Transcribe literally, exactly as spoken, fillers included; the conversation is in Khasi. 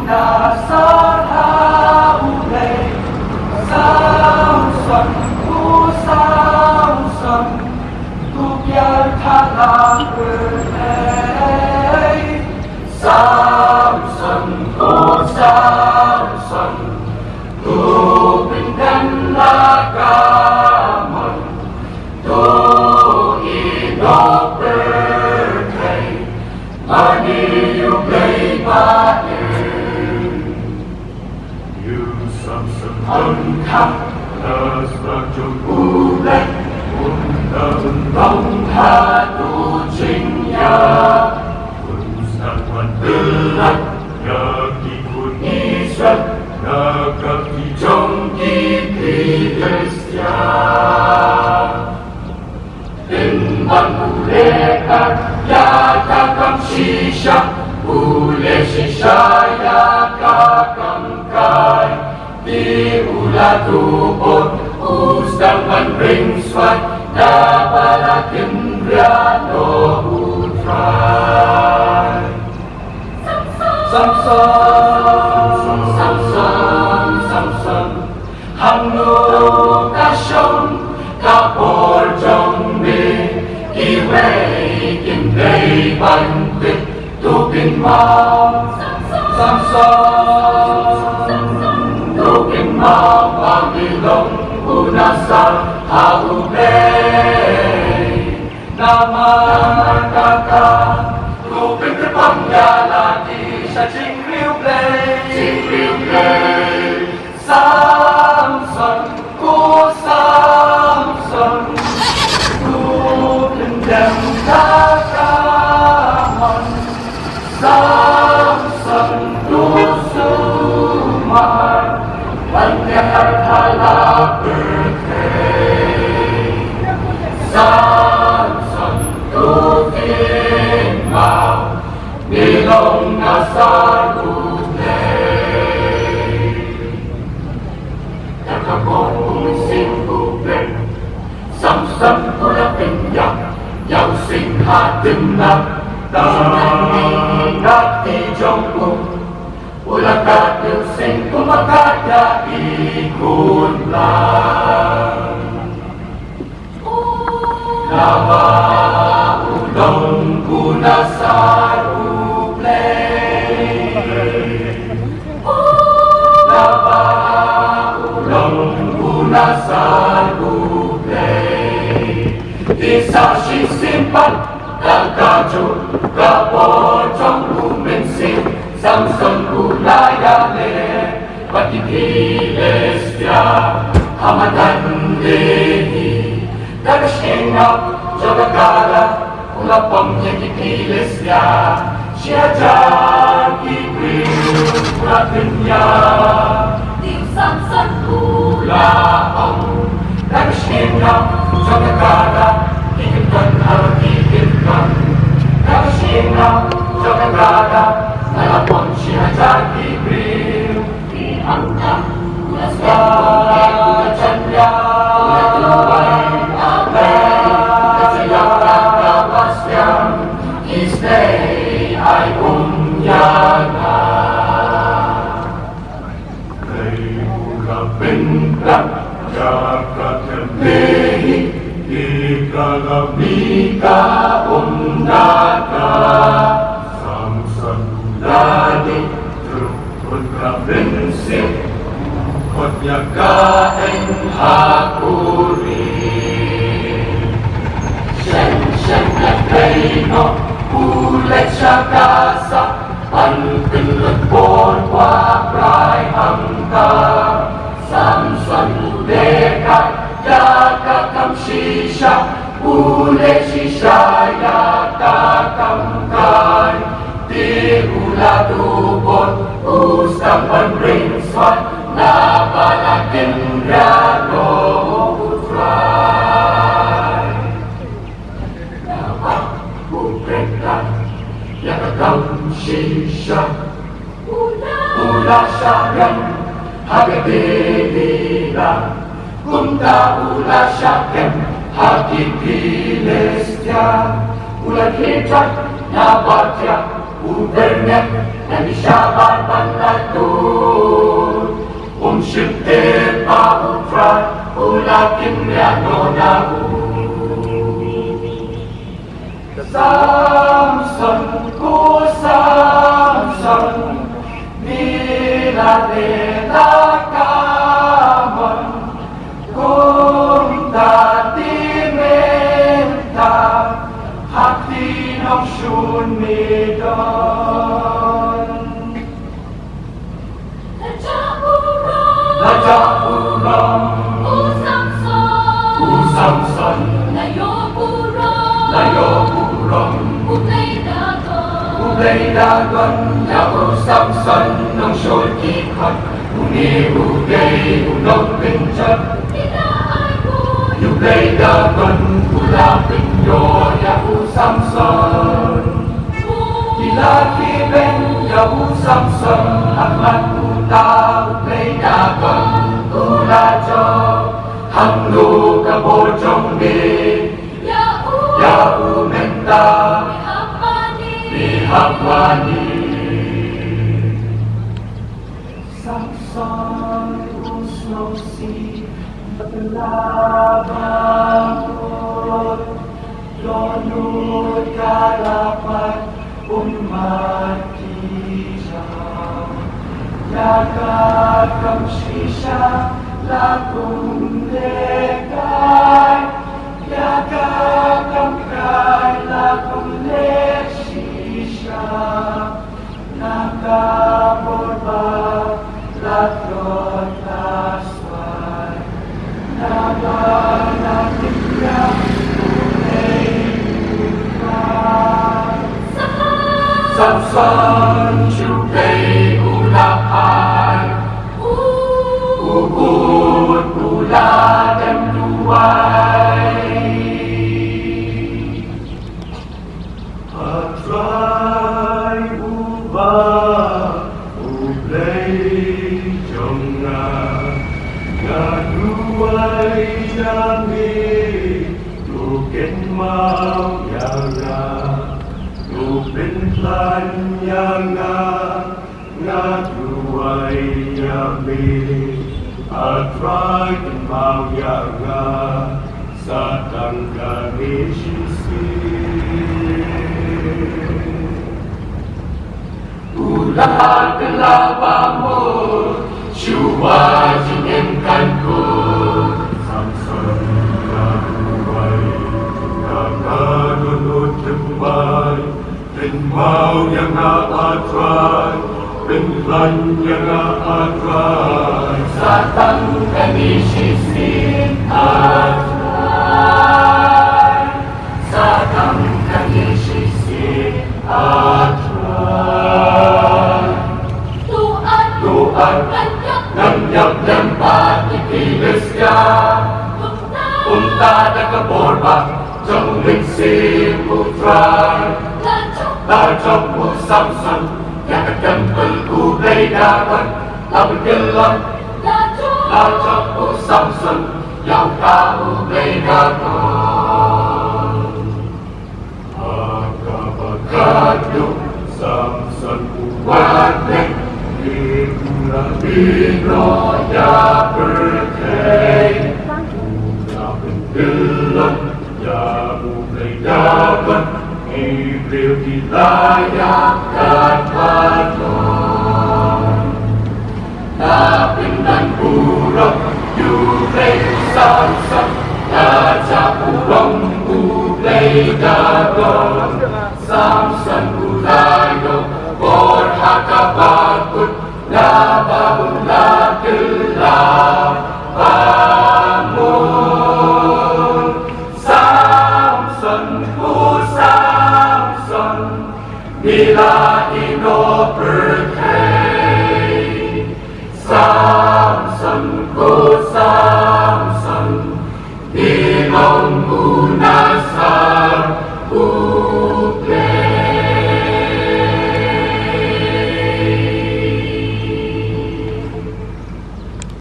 Na sar ha U Blei, Samson, ko Samson, ko kiar thala pyrthei. Samson, ko Samson, ko pyndem na ka mon, to ïehnoh pyrthei. Mane ïa U Blei ba ïeit. Ïa u Samson un khang na sla jong U Blei, un da un long haduh jingïap. Un sdang wan pynlait ïa ki khun Israel na ka kti jong ki Philistia. Pynban u leh kat ïa ka kam shisha, u leh shisha ïa ka kam kai. Te u la duh bor, u sdang ban ring swai, naba la kynriah noh U Trai. Samson, Samson, Samson, hangno ka shong ka por jong me? Kiwei kin dei ban tip, to kynmaw. Samson, to kynmaw ba me long u nasar ha U Blei. Namar kata, to pynkyrpang ïa lade sha jingriewblei. Jingriewblei. Samson, ko Samson, to pyndem da ka mon. Samson, to sumar ban ïakhun ha la pyrthei. Samson, to kynmaw, me long nasar U Blei. Ïa ka bor u mynsiem u pyrshah, Samson u la pynïap ïa u sing ha Timnah. Tang na ka kti jong u, u la kat ïa u sing kumba kat ïa ki khun lang. Naba u long u nasar U Blei. Naba u long u nasar U Blei. Te sa shisien pat da kajuh ka bor jong u mynsiem, Samson u la ïaleh bad ki Philistia ha madan Lehi. Da ka shyiap jong ka Gath u la pom ïa ki Philistia, shi hajar ki briew u la pynïap. Te u Samson u la ong, da ka shyiap jong ka Gath, ki kynton ha ki kynton. Da ka shyiap jong ka Gath nga la pom shi hajar ki briew. Samson u la dei Khun ka mynsiem, khot ïa ka eng ha Uri. Shen shen ïa kei noh, u leit sha Gaza, ban pynlut bor kwah brai hangta. Samson u leh kat ïa ka kam shisha, u leh shisha ïa ka kam kai. Te u la duh bor, u sdang ban ring swat, naba la kynriah noh U Trai. Naba u pyrkhat ïa ka kam shisha, u la shah rem ha ka Delilah. Kumta u la shah rem ha ki Philistia. U la khie jait naba thiah U byrngem, ngan ïa shabar ban da dur. Um shym tip ba U Trai u la kynriah noh na u. Samson, ko Samson, phi la leh la ka mon. Kumta te mynta ha ki nongshun me don. La jah burom, la jah burom. U Samson, u Samson, la ïoh burom, la ïoh burom. U Blei Dagon, u Blei Dagon ïa u Samson nongshun ki khot. Une U Blei u nongpynjot. U Blei Dagon u la pynïoh ïa u Samson. Ki la khih beiñ ïa u Samson ha khmat uta U Blei Dagon u la jop. Hangno ka bor jong me ïa u mynta? Me hap mane. Samson, Samson, u sngewsih, la bam, dohnud ka la pat, um mad tija. Ïa ka kam shisha la kum lehkai, ïa ka kam kai la kum leh shisha. Na ka bor ba la tlot la swai, naba la tip ïa U Blei u Trai. Samson, shu dei u la phai, u bud u la dem duwai. A Trai uba U Blei jong nga, nga duwai ïa me, to kynmaw ïa nga, to pynkhlaiñ ïa nga. Nga duwai ïa me, A Trai, kynmaw ïa nga, sa tang kane shisien. U la kylla ba mut, shuwa jingim kan kut. Samson, nga duwai, nga, nga dohnud thymmai. Kynmaw ïa nga, A Trai, pynkhlaiñ ïa nga, A Trai. Sa tang kane shisien, A Trai. Sa tang kane shisien, A Trai. To ïa, to ïa, ngan ïap lem bad ki Philistia. Kumta da ka bor ba jong u Mynsiem U Trai, la jop u Samson ïa ka temple U Blei Dagon. La pynkylla, la jop u Samson ïa uta U Blei Dagon. Ha kaba khadduh Samson u wad leh, u la mih noh ïa pyrthei. U la pynkylla ïa U Blei Dagon, ki briew ki la ïap katba long. La pynban burom ïa U Blei, Samson, la jah burom ïa U Blei Dagon. Samson u la ïoh bor ha kaba kut, naba u la kylla ba mut. Samson, ko Samson, me la ïehnoh pyrthei. Samson, ko